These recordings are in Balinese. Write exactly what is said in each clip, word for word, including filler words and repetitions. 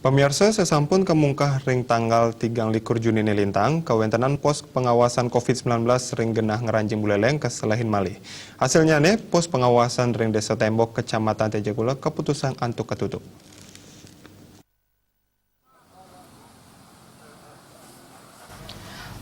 Pamiarsa, sasampun kamungkah ring tanggal tigang likur Juni nilintang, kawéntenan pos pengawasan covid sembilan belas ring genah ngranjing Buléléng kaselehin malih. Hasilnyané, pos pengawasan ring Désa Témbok, Kecamatan Tejagula, kaputusang antuk katutup.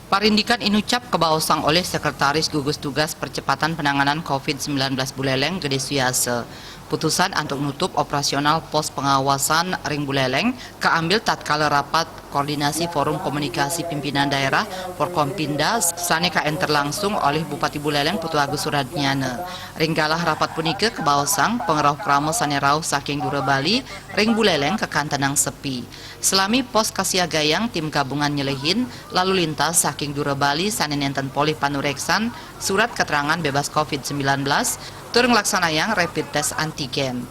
Parindikan inucap kabaosang olih Sekretaris Gugus Tugas Percepatan Penanganan covid sembilan belas Buléléng, Gedé Suyasa. Putusan antuk nutup operasional pos pengawasan ring Buléléng kaambil tatkala rapat koordinasi Forum Komunikasi Pimpinan Daerah, Forkompinda, sané kaénter langsung olih Bupati Buléléng, Putu Agus Suradnyana. Ring galah rapat punika kabaosang pangrauh krama sané rauh saking dura Bali ring Buléléng kakantenang sepi. Salami pos kasiagayang, tim gabungan nyelehin lalu lintas saking dura Bali sané nénten polih panuréksan surat keterangan bebas covid sembilan belas tur nglaksanayang rapid test antigen.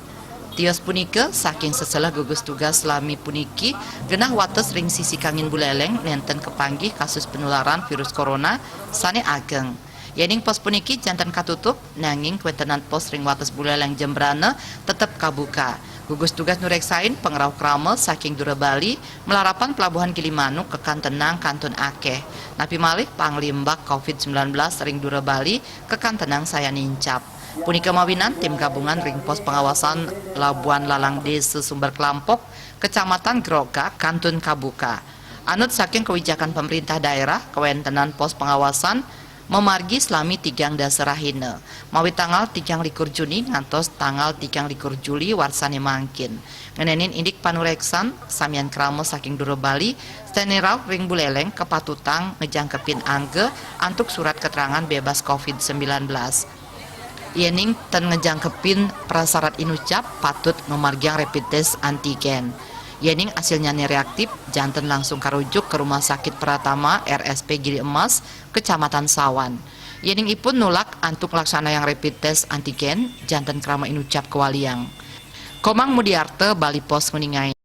Tios punika, saking seseleh gugus tugas salami puniki, genah wates ring sisi kangin Buléléng nénten kapanggih kasus penularan virus corona sané ageng. Yéning pos puniki janten katutup, nanging kawéntenan pos ring wates Buléléng Jembrana tetep kabuka. Gugus tugas nuréksain pangrauh krama saking dura Bali malarapan pelabuhan Gilimanuk kakantenang kantun akéh. Napi malih panglimbak covid sembilan belas ring dura Bali kakantenang sayan nincap. Punika mawinan tim gabungan ring pos pengawasan Labuan Lalang Désa Sumber Kelampok, Kecamatan Grogak, kantun kabuka. Anut saking kawijakan pamréntah daerah, kawéntenan pos pengawasan mamargi salami tigang dasa rahina, mawi tanggal tigang likur Juni ngantos tanggal tigang likur Juli warsané mangkin. Ngenénin indik panuréksan, samian krama saking dura Bali sané rauh ring Buléléng kapatutang ngejangkepin angga antuk surat keterangan bebas covid sembilan belas. Yéning ten ngejangkepin prasarat inucap, patut mamargiang rapid test antigen. Yéning hasilnyané réaktif, janten langsung karujuk ka Rumah Sakit Pratama R S P Gili Emas, Kecamatan Sawan. Yéning ipun nulak antuk nglaksanayang rapid test antigen, janten krama inucap kawaliang. Komang Mudiarta, Bali Post, nguningain.